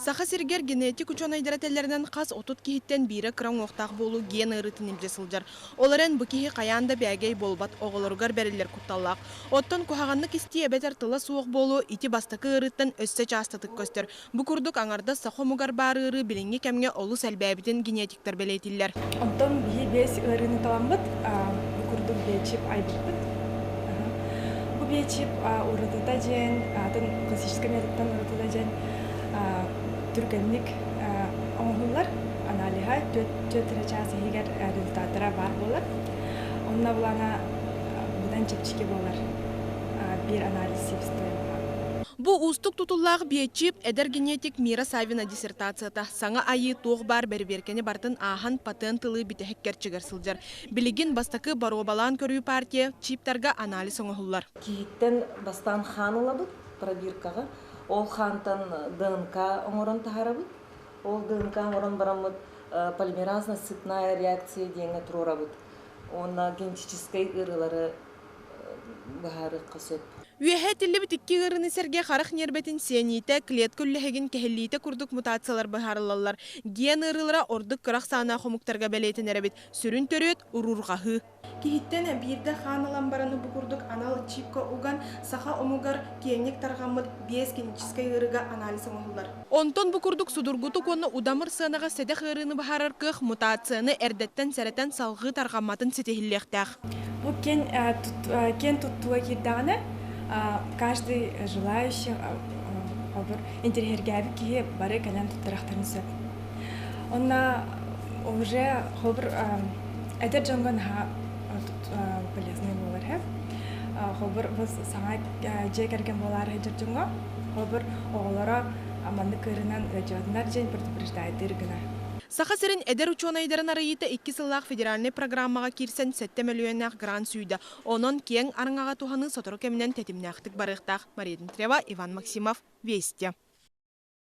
Саха сиригэр генетик учуонайдара этэллэринэн, хас 30 киһиттэн биирэ кыра уҥуохтаах буолуу ген ыарыытын илдьэ сылдьар. Ол эрэн бу киһи хайаан да бээгэй буолбат, оҕолоругар бэриллэр кутталлаах. Оттон куһаҕаннык истии эбэтэр тыла суох буолуу ити бастакы ыарыыттан өссө чаастатык көстөр. Бу курдук аҥардас саха омугар баар ыарыы билиҥҥи кэмҥэ олус элбээбитин генетиктэр бэлиэтииллэр. Онтон биһи биэс ыарыыны таламмыт, бу курдук биочип айбыппыт. Бу биочип уратыта диэн, атын классическай методтан уратыта диэн түргэнник оҥоһуллар. Аналиһа 4 эрэ чаас иһигэр результаттара баар буолар. Онно булана быдан чэпчэки буолар биир анализ себестоимоһа. Бу уустук тутуллаах биочип эдэр генетик Мира Саввина диссертацията саҥа айыы туох баар бэрэбиэркэни барытын ааһан патент ылыы бүтэһик кэрчигэр сылдьар. Билигин бастакы боруобалаан көрүү партия чиптарга анализ оҥоһуллар. Киһиттэн бастаан хаан ылабыт пробиркаҕа. Ол хаантан ДНК оҥорон таһаарабыт. Ол ДНК оҥорон бараммыт полимеразно-цепная реакция диэҥҥэ туруорабыт. Уонна генетическэй ыарыылары быһаарыахха сөп. Үөһэ этиллибит икки ыарыыны сэргэ харах ньиэрбэтин сиэниитэ, клетка үллэһигин кэһиллиитэ курдук мутациялар быһаарыллаллар. Ген ыарыылара ордук кыра ахсааннаах омуктарга бэлиэтэнэр эбит. Сүрүн төрүөт уруурҕаһыы. Киһиттэн биирдэ хаан ылан бараны бу курдук анал чипка уган саха омугар киэҥник тарҕаммыт биэс генетическэй ыарыыга анализ оҥоһуллар. Онтон бу курдук судургутук уонна удамыр сыанаҕа сэдэх ыарыыны быһаарар кыах мутацияны эрдэттэн сэрэтэн салҕыы тарҕамматын ситиһиллиэхтээх. Бу киэн туттууга киирдэҕинэ, каждый желающий холобур интэриэһиргээбит киһи бары кэлэн туттарыахтарын сөп. Онно уже холобур эдэр дьоҥҥо наһаа полезный буолар һэ. Холобур бу саҥа дьиэ кэргэн буолаары сылдьар дьоҥҥо холобур оҕолоро маннык ыарыынан ыалдьыбатыннар диэн предупреждайдыыр гына. Саха сирин эдэр учуонайдарын арыйыыта икки сыллаах федеральнай программаҕа киирсэн 7 мөлүйүөннээх грант сүүйдэ. Онон киэҥ араҥаҕа туһаныы сотору кэминэн тэтимнээхтик барыахтаах. Мария Дмитриева, Иван Максимов, Вести.